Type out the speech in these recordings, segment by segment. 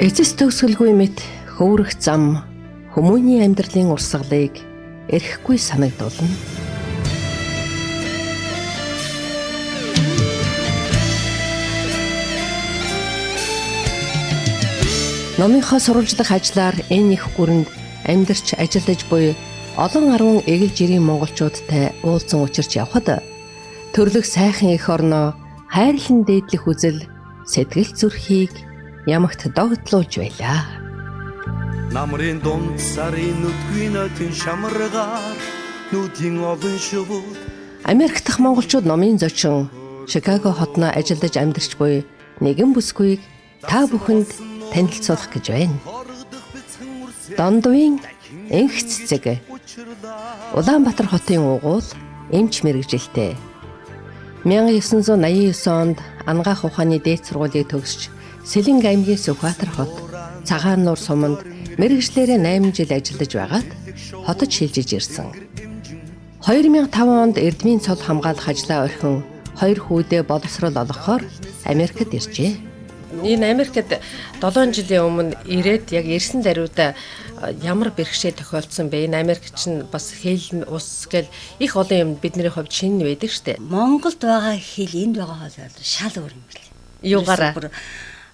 Эцэс төгсгөлгүй мэт хөөрөх зам хүмүүний амьдралын урсгалыг эрхгүй санагдуулна. Номынхоо сурвалжлах ажлаар энэ их гүрэнд амьдарч ажиллаж буй олон арван эгэл жирийн монголчуудтай уулзан учирч явхад төрлөх сайхан эх орноо хайрлан дээдлэх үзэл сэтгэл зүрхийг ямагт догтлуулж байлаа. Намрын дунд сарын нүдгүй нотын шамаргаар нүдийн олон шувууд. Америк дахь монголчууд номын зочин Чикаго хотноо ажиллаж амьдарч буй нэгэн бүсгүйг та бүхэнд танилцуулах гэж байна. Дондвын энх цэцэг Улаанбаатар хотын угуул эмч мэргэжилтэй. 1989 онд Ангаах ухааны дээд сургуулийг төгсөж Сэлэнг аймгийн Сүхбаатар хот Цагаан нуур суманд мэргэжлээрээ 8 жил ажиллаж байгаад хотод шилжиж ирсэн. 2005 онд Эрдмийн цол хамгаалах ажлаа орхин хоёр хүүдээ боловсрол олгохоор Америкт иржээ. Энэ Америкт 7 жилийн өмнө ирээд яг ирсэн даруйда ямар бэрхшээл тохиолдсон бэ? Энэ Америк чинь бас хэл ус гэл их олон юм бидний хувьд шинэ байдаг штэ. Монголд байгаа хэл энд байгаа хэл шал өөр юм бэл. Юугаараа?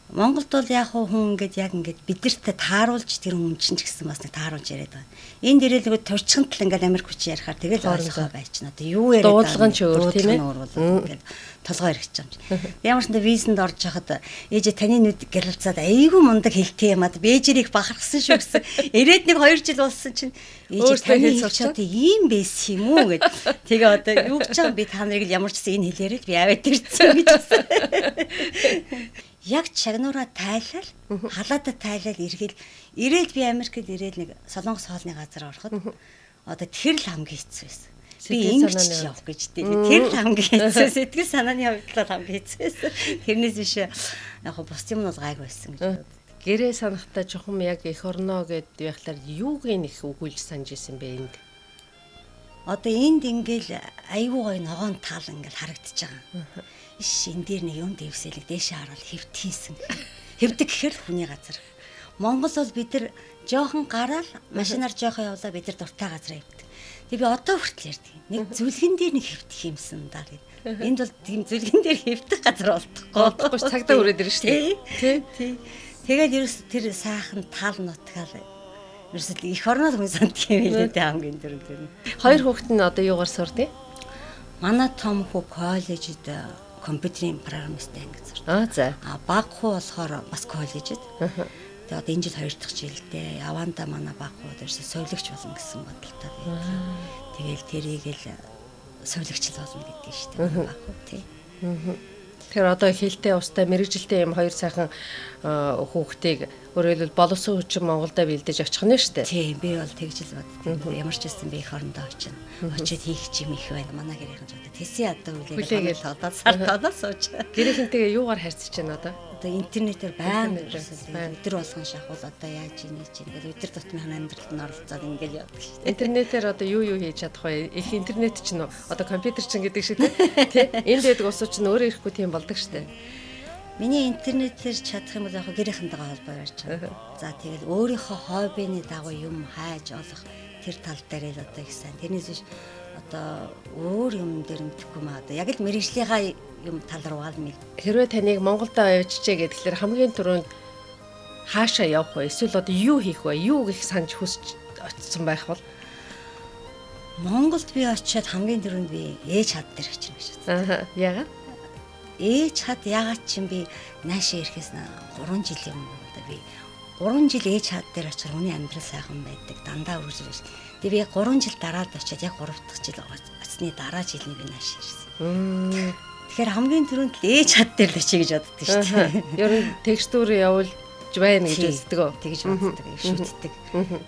Монголд бол яг хүн ингээд яг ингээд бидэртээ тааруулж тэр хүн чинь ч гэсэн бас нэг тааруулж яриад байгаа. Энд ирэл нөгөө турчхантал ингээд Америк хүч ярихаар тэгэл ойлгохоо байчна. Одоо юу яриад дуудлага нь ч өөр тийм ээ. Ингээд толгой эргэж байгаа юм чи. Ямар ч нэг визэнд орж хахад ээжээ таны нүд гялалцаад айгүй мундаг хэлтэй юм аа. Бээжээр их бахархсан шүү гэсэн. Ирээд нэг 2 жил болсон чинь ээжээ таны хэл сурчаад ийм байсан юм уу гэд. Тэгээ одоо юу гэж байгаа би та нарыг л ямар ч гэсэн энэ хэлээрээ л би аваад ирсэн гэж хэлсэн. Яг чагнуураа тайлал, халаадаа тайлал эргэл ирээл би Америкт ирээл нэг Солонгос хоолны газар ороход одоо тэр л хамгийн хэцүү байсан. Би ингэж явах гэж тий. Тэр л хамгийн хэцүү. Сэтгэл санааны хувьд л хамгийн хэцүү байсан. Тэрнээс биш яг бус юм бол гайгүй байсан гэж боддог. Гэрээ санахтаа чухам яг эх орноо гэд байхлаар юуг нь их өгүүлж санаж исэн бэ энд? Одоо энд ингээл айгүй гоё ногоон тал ингээл харагдаж байгаа. Иш энэ дээр нэг юм дэвсэлэг дээшээ хараад хэвтгийсэн. Хэвдэг гэхээр л хүний газар. Монгол бол бид нар жоохон гараал машинаар жоохон явлаа бид нар дуртай газар хэвдэг. Тэг би одоо хүртэл ярьдаг. Нэг зүлгэн дээр нэг хэвтэх юмсан даа гэд. Энд бол тийм зүлгэн дээр хэвтэх газар болдохгүй. Болдохгүй цагдаа хүрээд ирнэ шүү дээ. Тий. Тий. Тэгээд ерөөс тэр сайхан тал нутгаал ерөөс их орноо хүн санддаг юм билээ дээ хамгийн дөрөв тэр. Хоёр хүүхэд нь одоо юугаар сурдیں۔ Манай том хүү коллежид компьютерийн программист ангид сурдаг. Аа за. А баг хүү болохоор бас коллежид. Тэгээ одоо энэ жил 2 дахь жилдээ явандаа манай баг хүү дээрс совилогч болно гэсэн бодолтой байдаг. Тэгээл тэрийг л совилогч л болно гэдэг нь шүү дээ баг хүү тий. Тэгэхээр одоо хэлтэй устай мэргэжилтэй юм хоёр сайхан хүүхдийг өөрөөр хэлбэл боловсон хүчин Монголдо бэлдэж очих нь шүү дээ. Тийм би бол тэгж л боддог. Ямар ч байсан би эх орондоо очино. Очиод хийх юм их байна. Манай гэрийнхэн ч одоо тэсийн одоо хүлээгээд тоглоод сар тоглоод сууж. Гэрийнхэнтэйгээ юугаар харьцаж байна одоо? Одоо интернетээр байнга өдөр болгон шахуул одоо яаж ийнэ чинь ингээл өдөр тутмын амьдралд нь оролцоод ингээл явдаг шүү дээ. Интернетээр одоо юу юу хийж чадах вэ? Их интернет чинь одоо компьютер чинь гэдэг шиг тий. Энд байдаг усуу чинь өөрөө ирэхгүй тийм болдог шүү дээ. Миний интернетээр чадах юм бол яг гэрийнхэнтэйгээ холбоо барьж байгаа. За тэгэл өөрийнхөө хоббины дагуу юм хайж олох тэр тал дээр л одоо их сайн. Тэрнээс биш одоо өөр юм дээр мэдэхгүй маа одоо яг л мэргэжлийнхаа юм тал руугаа л мэд. Хэрвээ таныг Монголдо авчижээ гэхлээр хамгийн түрүүнд хаашаа явах вэ? Эсвэл одоо юу хийх вэ? Юу гэх санаж хүсэж очсон байх бол? Монголд би очиод хамгийн түрүүнд би ээж хад дээр очино гэж бодсон. Аа яагаад? Ээж хад яагаад чинь би наашаа ирэхээс 3 жилийн өмнө одоо би 3 жил ээж хад дээр очихоор хүний амьдрал сайхан байдаг. Дандаа үргэлж. Тэгээ би 3 жил дараад очиод яг 3 дахь жил очсны дараа жилний би наашаа ирсэн. Тэгэхээр хамгийн түрүүнд л ээж хад дээр л очие гэж боддог шүү дээ. Ер нь текстүүр явуулж байна гэж үздэг үү? Тэгж боддог, шүтдэг.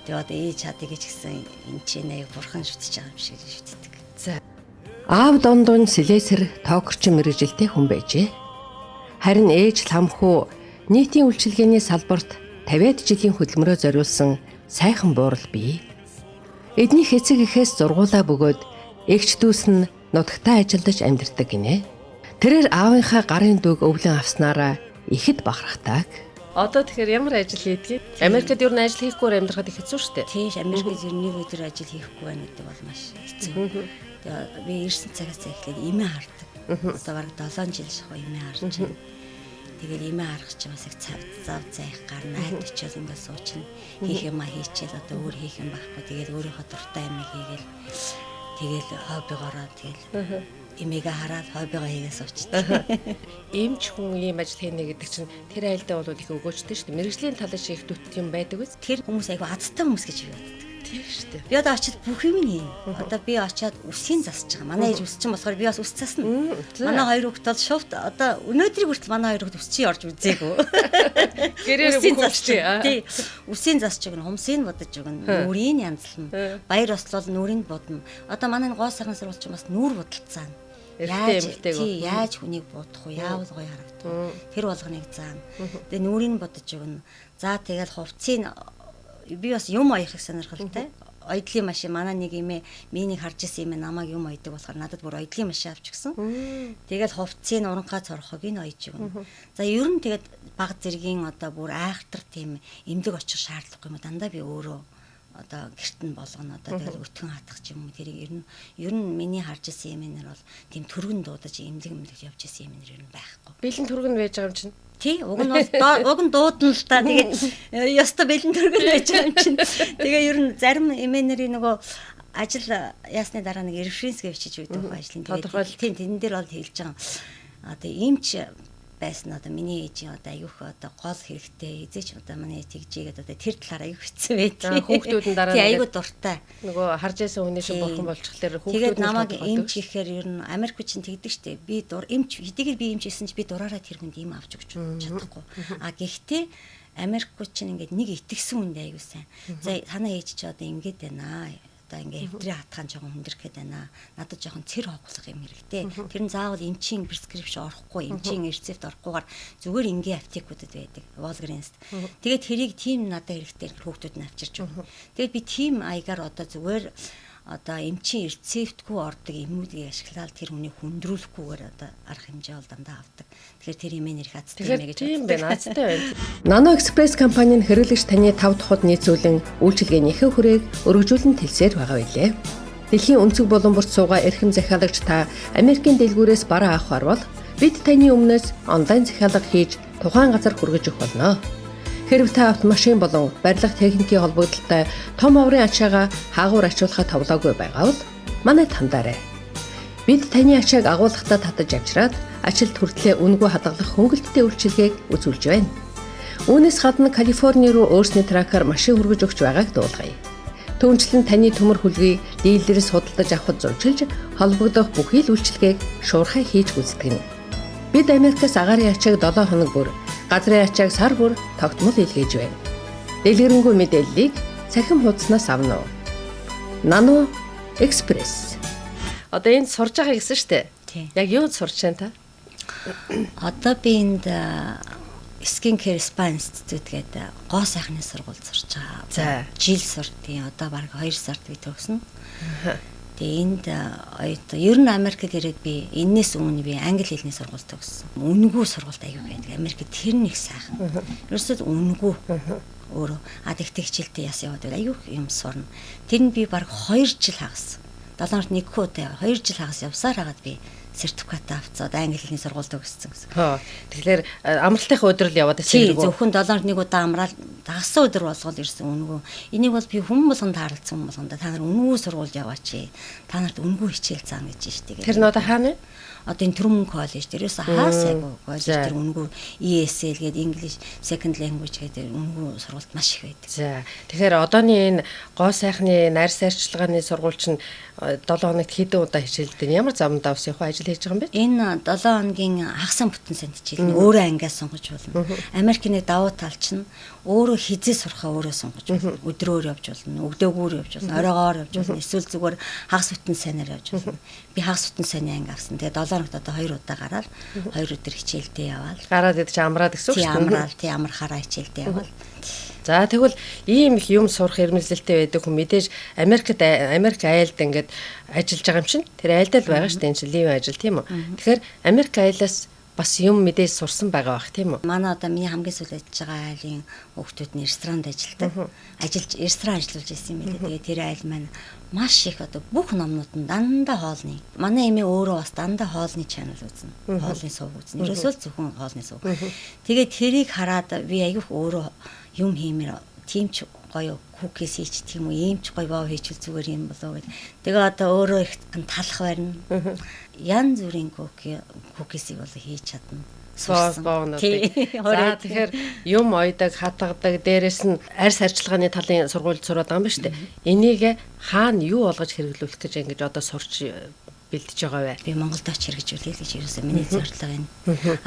Тэгээ одоо ээж хадыг ч гэсэн энэ ч нэ бурхан шүтэж байгаа юм шиг шүтдэг. За. Аав дондун сэлээсэр тоогорчин мэргэжилтэй хүн байжээ. Харин ээж ламхүү нийтийн үйлчилгээний салбарт 50-ад жилийн хөдөлмөрөө зориулсан сайхан буурал бий. Эднийх эцэг эхээс зургуулаа бөгөөд эгч дүүс нь нутагтаа ажиллаж амьдардаг гинэ. Тэрээр аавынхаа гарын дүүг өвлөн авснараа ихэд бахархдаг. Одоо тэгэхээр ямар ажил хийдгийг? Америкт ер нь ажил хийхгүйгээр амьдрахад их хэцүү шүү дээ. Тийм, Америкт ер нь нэг өдөр ажил хийхгүй байна гэдэг бол маш хэцүү. Тэгээ би ирсэн цагаас эхлээд эмээ хардаг. Одоо бараг 7 жил шахуу эмээ харж байна. Тэгээд эмээ харах чинь бас их зав зайх гарна. Айд очиод ингээд суучна. Хийх юмаа хийчихэл одоо өөр хийх юм байхгүй. Тэгээд өөрийнхөө дуртай юмыг хийгээл тэгэл хоббигоороо тэгэл эмээгээ хараад хоббигоо хийгээ суучдаг. Эмч хүн ийм ажил хийнэ гэдэг чинь тэр айлдаа бол их өгөөчтэй шүү дээ. Мэргэжлийн талаас их дүт юм байдаг биз? Тэр хүмүүс айгүй азтай хүмүүс гэж би боддог. Тийм шүү дээ. Би одоо очиод бүх юм хийн. Одоо би очиод үсийг засаж байгаа. Манай ээж үс чинь болохоор би бас үс засна. Манай хоёр хүүхэд бол шувт одоо өнөөдрийг хүртэл манай хоёр хүүхэд үс чинь орж үзээгүй. Гэрээр бүх үс чинь. Тий. Үсийг засч өгнө, хумсыг будаж өгнө, нүрийг янзлана. Баяр ослол нүрийг будна. Одоо манай гоо сайхан сурвалж чинь бас нүур будалцаана. Яаж хүнийг будах вэ? Яавал гоё харагдах вэ? Тэр болгоныг заана. Тэгээ нүрийг будаж өгнө. За тэгэл хувцсыг би бас юм оёх их сонирхолтой. Ойдлын машин манай нэг эмээ миний харж исэн эмээ намайг юм ойдог болохоор надад бүр ойдлын машин авчихсан. Тэгэл хувцсыг уранхаа цорхог ин ойж өгнө. За ер нь тэгээд баг зэргийн одоо бүр айхтар тийм эмнэлэг очих шаардлагагүй юм. Дандаа би өөрөө одоо гэрт нь болгоно. Одоо тэгэл өтгөн хатах ч юм уу тэрийг ер нь миний харж исэн эмээнэр бол тийм түргэн дуудаж эмнэлэг явж исэн эмээнэр ер нь байхгүй. Бэлэн түргэн байж байгаа юм чинь. Тий, уг нь бол уг нь дуудана л та. Тэгээд ёстой бэлэн түргэн байж байгаа юм чинь. Тэгээ ер нь зарим эмээнэрийн нөгөө ажил яасны дараа нэг референс гэж бичиж өгдөг ажлын. Тэгээд тийм тэрэн дээр бол хэлж байгаа. Одоо эмч байсан одоо миний ээжийн одоо аюух одоо гол хэрэгтэй эзээч одоо манай тэгжээгээд одоо тэр талаар аюух хэцүү байдаг. Хүүхдүүд нь дараа нь аюу дуртай. Нөгөө харж байсан хүний шиг бурхан болчихлоор хүүхдүүд тэгээд намайг эмч гэхээр ер нь Америк чинь тэгдэг штэ. Би дур эмч хэдийгээр би эмч хийсэн ч би дураараа тэр хүнд эм авч өгч чадахгүй. А гэхдээ Америкгүй чинь ингээд нэг итгэсэн хүнд аюу сайн. За танаа ээж чи одоо ингээд байна. Одоо ингээ эвдрээ хатгаан жоохон хүндрэх гээд байна. Надад жоохон цэр ховхлох юм хэрэгтэй. Тэр нь заавал эмчийн prescription орохгүй, эмчийн рецепт орохгүйгээр зүгээр энгийн аптекуудад байдаг. Walgreens. Тэгээд тэрийг тийм надад хэрэгтэй хүүхдүүд нь авчирч өгнө. Тэгээд би тийм аягаар одоо зүгээр одоо эмчийн рецептгүй ордог эмнүүдийг ашиглаад тэр хүнийг хүндрүүлэхгүйгээр одоо арга хэмжээ бол дандаа авдаг. Тэгэхээр тэр эмээ нэрх азтай юм гэж тийм байна, азтай байна. Nano Express компани нь хэрэглэгч таны 5 дахьуд нийцүүлэн үйлчилгээнийхээ хүрээг өргөжүүлэн тэлсээр байгаа билээ. Дэлхийн өнцөг булан бүрт суугаа эрхэм захиалагч та Америкийн дэлгүүрээс бараа авахар бол бид таны өмнөөс онлайн захиалга хийж тухайн газар хүргэж өгөх болно. Хэрв та автомашин болон барилга техникийн холбогдлолтой том оврын ачаагаа хаагуур ачуулахад товлоогүй байгаа бол манай тандарай. Бид таны ачааг агуулгатай татаж авчираад ачилт хүртлээ үнэгүй хадгалах хөнгөлөлттэй үйлчилгээг үзүүлж байна. Үүнээс гадна Калифорни руу өөрсний тракаар машин хүргэж өгч байгааг дуулгая. Түүнчлэн таны төмөр хүлгийг дилерээс худалдаж авахд зурчилж холбогдох бүхий л үйлчилгээг шуурхай хийж гүйцэтгэнэ. Бид Америкаас агаарын ачааг 7 хоног бүр, газрын ачааг сар бүр тогтмол илгээж байна. Дэлгэрэнгүй мэдээллийг цахим хуудаснаас авна уу? Nano Express. Одоо энд сурж байгаа гэсэн шүү дээ. Яг юунд сурч байна та? Одоо би энд Skin Care Spa Institute гэдэг гоо сайхны сургуульд сурч байгаа. За. Жил сурдгийн одоо бараг 2 сард би төгснө. Тэгээ энд ер нь Америкт ирээд би энэс өмнө би англи хэлний сургууль төгссөн. Үнэгүй сургуульд аягүй байдаг. Америкт тэр нэг сайхан. Ерөөсөө үнэгүй өөрөө. А тэгтээ хичээлдээ яс яваад байл аягүй юм сурна. Тэр нь би бараг 2 жил хагас. 7 хоногт нэг удаа 2 жил хагас явсаар хагаад би сертификат авцаад англи хэлний сургууль төгссөн гэсэн. Тэгэхээр амралтынхаа өдөр л яваад байсан юм уу? Зөвхөн 7 хоногт нэг удаа амраал дагсан өдөр болгол ирсэн үнэгүй. Энийг бол би хүн болгонд тааралцсан хүн болгонд та нар үнэгүй сургуульд яваач. Та нарт үнэгүй хичээл заана гэж штэ. Тэр нь одоо хаана вэ? Одоо энэ Truman College дээр ерөөсө хаасайгүй коллеж тэр үнэгүй ESL гэдэг English Second Language гэдэг үнэгүй сургуульд маш их байдаг. За тэгэхээр одооны энэ гоо сайхны найр сайрчилгааны сургууль чинь 7 хоногт хэдэн удаа хичээлдэг? Ямар зам давс явах ажил хийж байгаа юм бэ? Энэ 7 хоногийн хагас бүтэн санд хичээл нь өөрөө ангиас сонгож болно. Америкийн нэг давуу тал чинь өөрөө хизээ сурахаа өөрөө сонгож болно. Өдрөөр явж болно, өгдөөгүүр явж болно, оройгоор явж болно. Эсвэл зүгээр хагас бүтэн сайнаар явж болно. Би хагас бүтэн сайны анги авсан. Тэгээ 7 хоногт одоо 2 удаа гараад 2 өдөр хичээлдээ яваал. Гараад идэж амраад гэсэн үг шүү дээ. Амраал, тий амрахаараа хичээлдээ яваал. За тэгвэл ийм их юм сурах эрмэлзэлтэй байдаг хүн мэдээж Америк айлд ингээд ажиллаж байгаа юм чинь тэр айлдаа л байгаа шүү дээ энэ чинь ливийн ажил тийм үү. Тэгэхээр Америк айлаас бас юм мэдээж сурсан байгаа бах, тийм үү? Манай одоо миний хамгийн сүүл ажиллаж байгаа айлын хүүхдүүд нь ресторанд ажилладаг. Ажиллаж ресторан ажиллуулж ирсэн юм билээ. Тэгээ тэр айл маань маш их одоо бүх номнууд нь дандаа хоолны. Манай эмээ өөрөө бас дандаа хоолны channel үзнэ. Хоолны сувг үзнэ. Ерөөсөө л зөвхөн хоолны сувг. Тэгээ тэрийг хараад би аягүй өөрөө юм хиймээр тийм ч гоё cookies хийчих юм уу, ийм ч гоё боо хийчихвэл зүгээр юм болов гэд. Тэгээ одоо өөрөө их талах барина. Ян зүрийн cookies-ийг бол хийж чадна. Боонуудыг. За тэгэхээр юм ойдог, хатгадаг, дээрэс нь арьс арчилгааны талын сургуульд сураад байгаа юм ба шүү дээ. Энийг хаана юу болгож хэрэглүүлэх гэж ингэж одоо сурч бэлдэж байгаа вэ? Би Монголд очиж хэрэгжүүлэе гэж ерөөсөө миний зорилго энэ.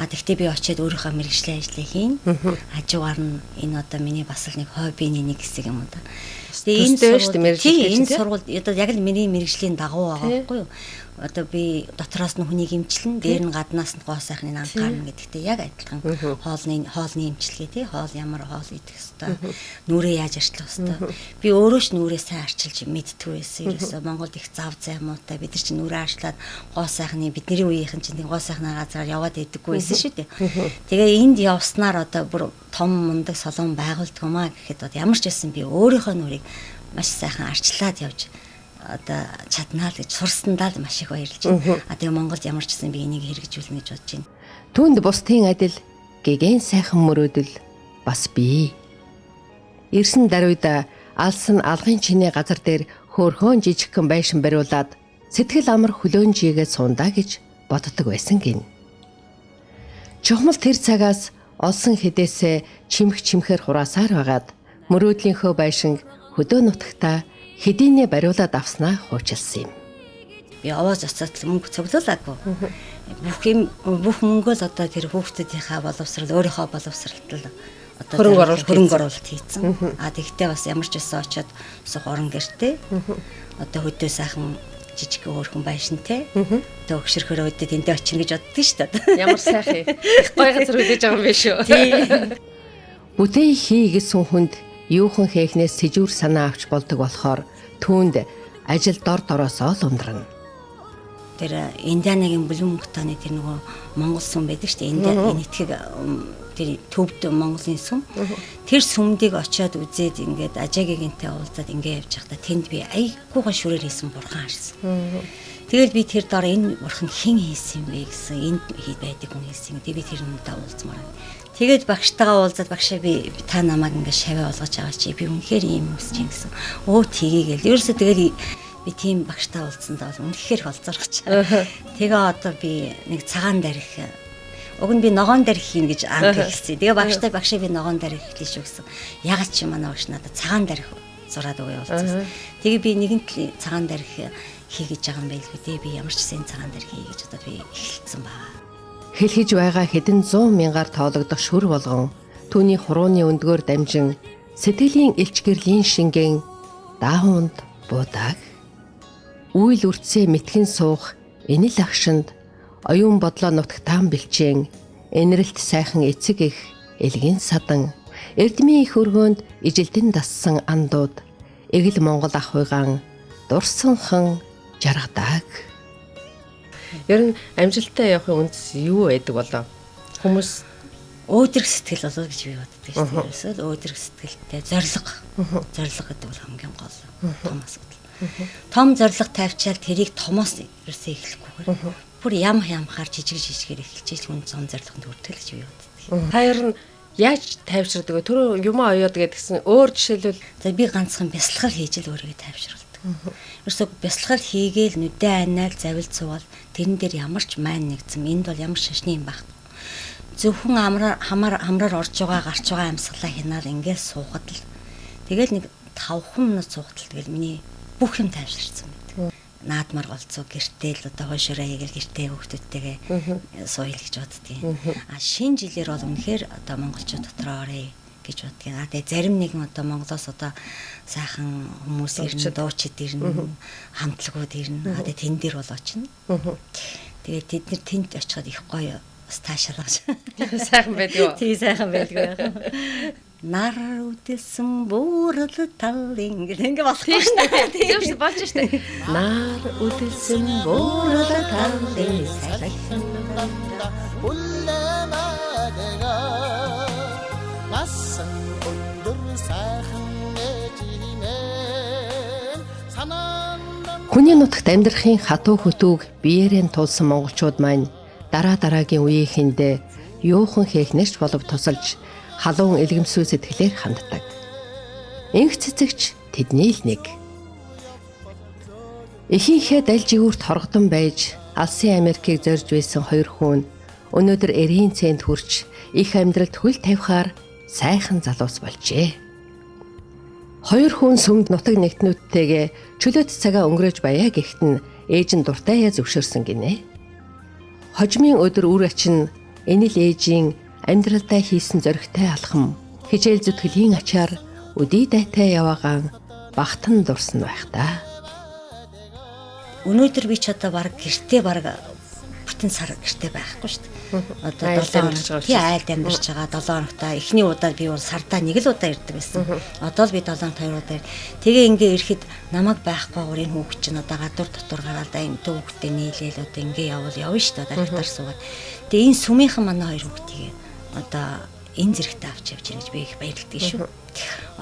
А тэгтээ би очиад өөрийнхөө мэргэжлийн ажлыг хийн. Хажуугаар нь энэ одоо миний бас л нэг хоббиний нэг хэсэг юм уу да. Тэгээ энэ сургууль энэ сургууль одоо яг л миний мэргэжлийн дагуу байгаа байхгүй юу? Одоо би дотроос нь хүнийг эмчилнэ, дээр нь гаднаас нь гоо сайхныг анхаарна гэдэгтэй яг адилхан хоолны эмчилгээ тий, хоол ямар хоол идэх хэвээр, нүрээ яаж арчлах хэвээр. Би өөрөө ч нүрээ сайн арчилж мэддэггүй байсан. Ерөөсөө Монголд их зав зай муутай бид нар чинь нүрээ арчлаад гоо сайхны бидний үеийнхэн чинь гоо сайхны газараар яваад идэггүй байсан шүү дээ. Тэгээ энд явснаар одоо бүр том мундаг солон байгуулдаг юм а гэхэд одоо ямар ч байсан би өөрийнхөө нүрийг маш сайхан арчлаад явж одоо чаднаа л гэж сурсандаа л маш их баярлж байна. А тэгээ Монголд ямар ч гэсэн би энийг хэрэгжүүлнэ гэж бодож байна. Түүнд бусдын адил гэгэн сайхан мөрөөдөл бас бий. Ирсэн даруйд алсан алгын чинээ газар дээр хөөрхөн жижигхэн байшин бариулаад сэтгэл амар хөлөөнжийгээ сундаа гэж боддог байсан гин. Чухмал тэр цагаас олсон хэдээсээ чимх чимхээр хураасаар байгаад мөрөөдлийнхөө байшинг хөдөө нутагтаа хэдийнэ бариулаад авснаа хуучилсан юм. Би овоос очоод мөнгө цуглуулаагүй. Бүх юм бүх мөнгөө л одоо тэр хүүхдүүдийнхаа боловсрал өөрийнхөө боловсралд л одоо хөрөнгө оруулалт хийцэн. А тэгтээ бас ямар ч байсан очоод сух орон гэртээ одоо хөдөө сайхан жижиг хөөрхөн байшинтэй. Одоо өгшөрхөрөө өдөө тэндээ очино гэж боддоо шүү дээ. Ямар сайхан юм. Их гоё газар хүлээж байгаа юм биш үү? Бүтээн хий гэсэн хүнд юухан хийхнээс сэжүүр санаа авч болдог болохоор түүнд ажил дор дороосоо л ундрана. Тэр Индианагийн Блумингтоны тэр нөгөө монгол сүм байдаг шүү дээ. Индиа нийтгэг тэр төвд Монголын сүм. Тэр сүмдийг очиод үзээд ингээд ажаагийнхэнтэй уулзаад ингээд явж байхдаа тэнд би айгүйгаа шүрээр хийсэн бурхан харсан. Тэгэл би тэр дор энэ бурхан хэн хийсэн юм бэ гэсэн энд байдаг хүн хийсэн. Тэгээ би тэр хүнтэй уулзмаар байна. Тэгээд багштайгаа уулзаад багшаа би та намайг ингээд шаваа болгож байгаа чи би үнэхээр ийм хүсэж юм гэсэн. Өө тгийгээл. Ерөөсөө тэгэл би тийм багштай уулзсандаа бол үнэхээр болзорч. Тэгээ одоо би нэг цагаан дарих уг нь би ногоон дарих хийн гэж анх хэлсэн. Тэгээ багштай багшаа би ногоон дарих хэлээ шүү гэсэн. Ягаад чи манай багш надад цагаан дарих зураад өгөө явуулсан. Тэгээ би нэгэнт цагаан дарих хий гэж байгаа юм байлгүй дээ. Би ямар ч гэсэн цагаан дарих хий гэж одоо би эхэлсэн байгаа. Хэлхэж байгаа хэдэн 100 мянгаар тоологдох шүр болгон түүний хурууны өндгөөр дамжин сэтгэлийн элч гэрлийн шингэн даахунд буудаг. Үйл үртсээ мэтгэн суух энэл агшинд оюун бодлоо нутагтаан бэлчээн энэрэлт сайхан эцэг их элгийн садан эрдмийн их өргөөнд ижилдэн дассан андууд эгэл Монгол ах уйгаан дурсанхан жаргадаг. Ер нь амжилттай явахын үндэс юу байдаг болоо? Хүмүүс өөдрөг сэтгэл болоо гэж би боддог шүү дээ. Ерөөсөө л өөдрөг сэтгэлтэй зорилго. Зорилго гэдэг бол хамгийн гол том асуудал. Том зорилго тавьчаал тэрийг томоос ерөөсөө эхлэхгүйгээр бүр ям ямхаар жижиг жижигээр эхэлж хүн том зорилгонд хүрдэг гэж би боддог. Та ер нь яаж тайвширдаг вэ? Түрүү юм оёод гэдгсэн өөр жишээлбэл за би ганцхан бясалгал хийж л өөрийгөө тайвшруулдаг. Ерөөсөө бясалгал хийгээл нүдэ анаал завилд суугаад тэрэн дээр ямар ч майн нэгцэн энд бол ямар шашны юм байхгүй. Зөвхөн хамраар орж байгаа гарч байгаа амьсгалаа хянаал ингээл суухад л тэгэл нэг 5 минут суухад л тэгэл миний бүх юм тайвширсан байдаг. Наадмар голцоо гэртээ л одоо хойшоороо хийгээл гэртээ хүүхдүүдтэйгээ сууя гэж боддгийн. А шинэ жилээр бол үнэхээр одоо монголчууд дотроо орё гэж боддгийн. А тэгээ зарим нэгэн одоо Монголоос одоо сайхан хүмүүс ирнэ, дуучид ирнэ, хамтлагууд ирнэ. А тэгээ тэн дээр бол очино. Тэгээ тэд нар тэнд очиход их гоё бас таашаалгаж. Сайхан байдгүй. Тий, сайхан байдгүй. Нар үдэлсэн буурал талын гэх ингээ болохгүй шүү дээ. Тийм шүү болж шүү дээ. Нар үдэлсэн буурал талын салхин насан өндөр сайхан ээжинэн санаанд. Хүний нутагт амьдрахын хатуу хөтүүг биеэрэн тулсан монголчууд маань дараа дараагийн үеийнхэндээ юухан хийхнэрч болов тусалж халуун элгэмсүү сэтгэлээр ханддаг. Инх цэцэгч тэдний л нэг. Эхийнхээ далжигүүрт хоргодон байж Алсын Америкийг зорж байсан хоёр хүн өнөөдөр эрийн цэнд хүрч их амьдралд хөл тавихаар сайхан залуус болжээ. Хоёр хүн сүмд нутаг нэгтнүүдтэйгээ чөлөөт цагаа өнгөрөөж байя гэхэд нь ээж нь дуртайя зөвшөөрсөн гинэ. Хожмын өдөр үр ачин энэ л ээжийн амьдралдаа хийсэн зоригтой алхам хичээл зүтгэлийн ачаар өдий дайтай яваагаан багтан дурсан байх та. Өнөөдөр би ч одоо баг гэртээ баг бүтэн сар гэртээ байхгүй шүү дээ. Одоо 7 хоног тий айлд амьдарч байгаа 7 хоногтой эхний удаа би бол сардаа нэг л удаа ирдэг байсан. Одоо л би 7 хоногт 2 удаа. Тэгээ ингээ ирэхэд намайг байхгүйгээр энэ хүүхд чинь одоо гадуур дотор гараад энэ хүүхдтэй нийлээл одоо ингээ явуул явна шүү дээ. Дарагтаар суугаад. Тэгээ энэ сүмийнхэн манай хоёр хүүхдийг одоо энэ зэрэгтээ авч явж ирнэ гэж би их баярлалтай шүү.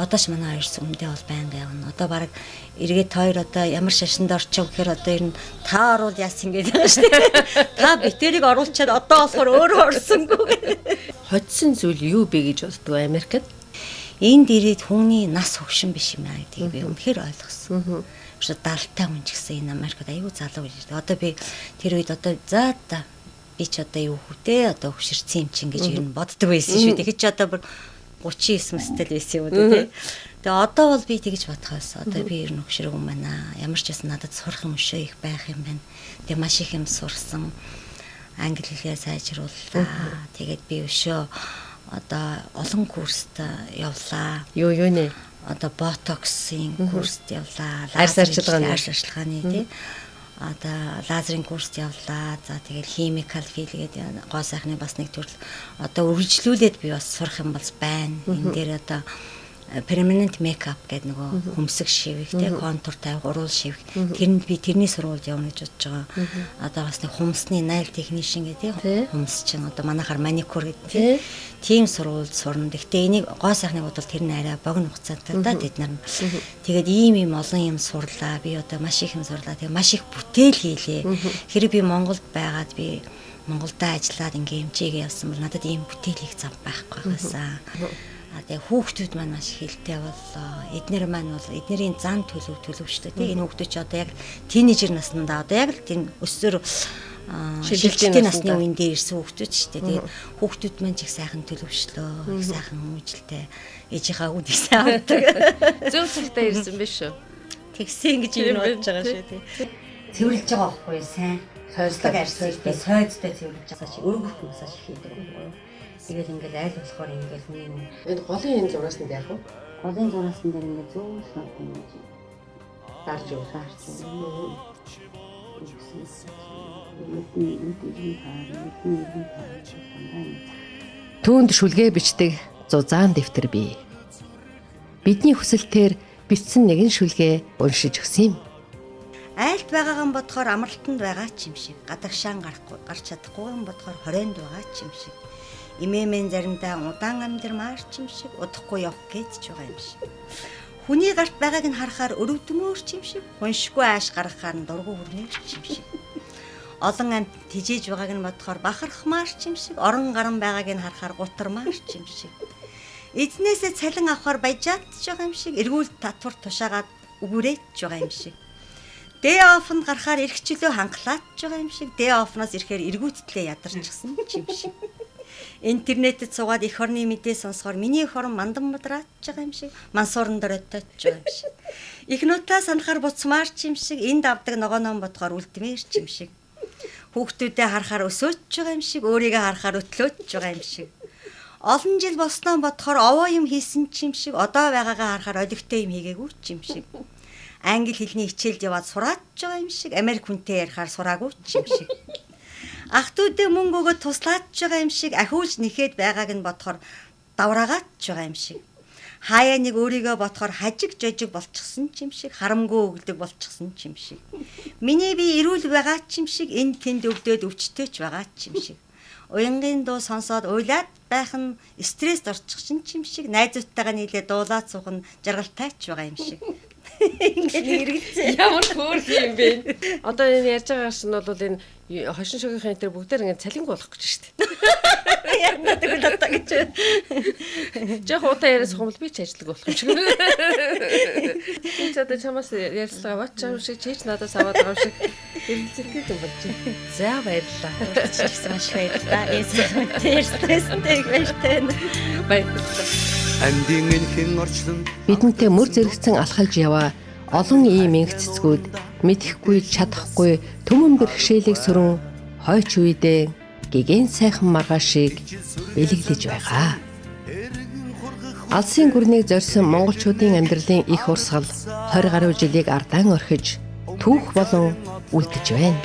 Одоо ч манай хоёр сүмдээ бол байнга явна. Одоо баг эргээд хоёр одоо ямар шашинд орчих гэхээр одоо ер нь та оруул яасан гэдэг байгаа шүү дээ. Та битэрийг оруулчаад одоо болохоор өөрөө орсонгүй. Хоцсон зүйл юу бэ гэж боддгоо Америкт? Энд ирээд хүний нас хөгшин биш юм аа гэдгийг би үнэхээр ойлгосон. Өшөө 70-тай хүн ч гэсэн энэ Америкт аюу залуу гэж. Одоо би тэр үед одоо за та би ч одоо юу хүүтэй одоо хөшөрсөн юм чинь гэж ер нь боддог байсан шүү. Тэгэхэд ч одоо бүр 39 настай л байсан юм уу тий. Тэгээ одоо бол би тэгж бодох байсан. Одоо би ер нь хөшрөг юм байна. Ямар ч байсан надад сурах юм өшөө их байх юм байна. Тэгээ маш их юм сурсан. Англи хэлээ сайжрууллаа. Тэгээд би өшөө одоо олон курст явлаа. Юу юу нэ? Одоо ботоксын курст явлаа. Арьс арчилгааны тий. Одоо лазерын курст явлаа. За тэгэл химикал фил гэдэг гоо сайхны бас нэг төрөл одоо үргэлжлүүлээд би бас сурах юм бол байна. Энэ дээр одоо permanent makeup гэдэг нөгөө хөмсөг шивэх тий контур тавих, уруул шивэх. Тэрэнд би тэрний сургуульд явна гэж бодож байгаа. Одоо бас нэг хумсны nail technician гэдэг тий хумс чинь одоо манайхаар маникюр гэдэг тий тийм сургуульд сурна. Гэхдээ энийг гоо сайхныг бодвол тэр нь арай богино хугацаатай да тэд нар. Тэгээд ийм ийм олон юм сурлаа. Би одоо маш их юм сурлаа. Тэгээд маш их бүтээл хийлээ. Хэрэг би Монголд байгаад би Монголдо ажиллаад ингээ эмчээгээ явсан бол надад ийм бүтээл хийх зам байхгүй байхасаа. Тэгээ хүүхдүүд маань маш хилтэй боллоо. Эднэр маань бол эднэрийн зан төлөв төлөвштэй тий. Энэ хүүхдүүд чи одоо яг тинейжер наснда одоо яг л тийм өсвөр шилжилтийн насны үеэн дээр ирсэн хүүхдүүд шүү дээ. Тэгээд хүүхдүүд маань ч их сайхан төлөвшлөө, их сайхан хүмүүжлтэй. Ээжийнхаа үд их сайн авдаг. Зөв цагтаа ирсэн биш үү? Тэгсэн гэж юм бодож байгаа шүү тий. Цэвэрлж байгаа байхгүй сайн. Сойдлог арьсыг би сойдтой цэвэрлж байгаа чи өргөх массаж хийдэг байхгүй юу? Тэгэл ингээл айл болохоор ингээл хүний энэ голын энэ зураасанд яах вэ? Голын зураасан дээр ингээд зөөлөн ингэж дарж өгөх. Дарж өгөх. Түүнд шүлгээ бичдэг зузаан дэвтэр бий. Бидний хүсэлтээр бичсэн нэгэн шүлгээ уншиж өгсөн юм. Айлт байгаагаан бодохоор амралтанд байгаа ч юм шиг, гадагшаан гарахгүй, гарч чадахгүй юм бодохоор хорионд байгаа ч юм шиг. Эмээмэн заримдаа удаан амьдрмаар ч юм шиг, удахгүй явах гэж ч байгаа юм шиг. Хүний гарт байгааг нь харахаар өрөвдмөр ч юм шиг, хуншгүй ааш гаргахаар нь дургу хүрнээр ч юм шиг. Олон амт тижээж байгааг нь бодохоор бахархмаар ч юм шиг, орон гарan байгааг нь харахаар гутармаар ч юм шиг. Эзнээсээ цалин авахар баяжаад ч байгаа юм шиг, эргүүл татвар тушаагаад үгүрээд ч байгаа юм шиг. Day off-нд гарахаар эрхчлөө хангалаад ч байгаа юм шиг, day off-ноос ирэхээр эргүүттлээ ядарчихсан ч юм шиг. Интернетэд суугаад эх орны мэдээ сонсохоор миний эх орон мандан мудраад ч байгаа юм шиг, мансууран дөрөтөж байгаа юм шиг. Их нутаа санахаар буцмаар ч юм шиг, энд авдаг ногооноо бодохоор үлдмээр ч юм шиг. Хүүхдүүдээ харахаар өсөөч байгаа юм шиг, өөрийгөө харахаар өтлөөч байгаа юм шиг. Олон жил болсноо бодохоор овоо юм хийсэн ч юм шиг, одоо байгаагаа харахаар олигтой юм хийгээгүй ч юм шиг. Англи хэлний хичээлд яваад сураад ч байгаа юм шиг, Америк хүнтэй ярихаар сураагүй ч юм шиг. Ах дүүдээ мөнгө өгөөд туслаад ч байгаа юм шиг, ахиулж нэхэд байгааг нь бодохоор давраагаад ч байгаа юм шиг. Хаяа нэг өөрийгөө бодохоор хажиг жожиг болчихсон ч юм шиг, харамгүй өгдөг болчихсон ч юм шиг. Миний би эрүүл байгаа ч юм шиг, энд тэнд өвдөд өвчтөй ч байгаа ч юм шиг. Уянгийн дуу сонсоод уйлаад байх нь стресст орчихсон ч юм шиг, найзуудтайгаа нийлээ дуулаад суух нь жаргалтай ч байгаа юм шиг. Ингээд эргэлзээ. Ямар хөөрхөн юм бэ? Одоо энэ ярьж байгаа шин бол энэ хошин шогийнхын энэ төр бүгдээр ингээд цалинг болох гэж шүү дээ. Яг надад л одоо гэж. Жохо удаа яриас хумл би ч ажиллаг болох юм шиг. Би ч одоо чамаас ярьцлага аваач юм шиг чийч надаас аваад байгаа юм шиг эргэлзэх юм болж байна. За баярлалаа. Урьдчилсан маш их баярлалаа. Ярьцлага их баяртай байна. Баярлалаа. Амьдын энхэн орчлон Бидэнтэй мөр зэрэгцэн алхалж яваа олон ийм инх цэцгүүд мэдэхгүй чадахгүй түмэн бэрхшээлийг сөрөн хойч үедээ гэгэн сайхан маргаашийг бэлэглэж байгаа. Алсын гүрнийг зорьсон монголчуудын амьдралын их урсгал 20 гаруй жилийг ардаан орхиж түүх болон үлдэж байна.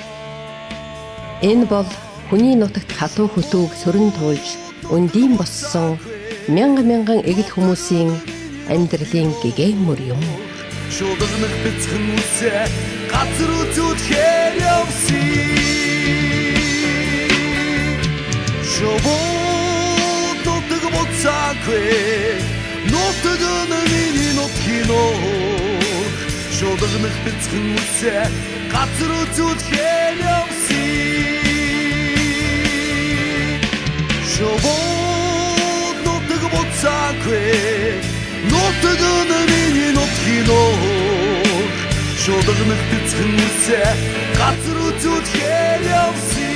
Энэ бол хүний нутагт халуун хөтөөг сөрөн туулж өндийн боссон мянга мянган эгэл хүмүүсийн амьдралын гэгэн мөр юм. Шулганах бяцхан үсээ газар үзүүлэхээр явсан. Шувуу нутаг буцаагүй нутаг нь миний нутгийн нуур. Шулганах бяцхан үсээ газар үзүүлэхээр явсан. Шувуу нутаг буцаагүй нутаг нь миний нутгийн нуур. Шулганах бяцхан үсээ газар үзүүлэхээр явсан.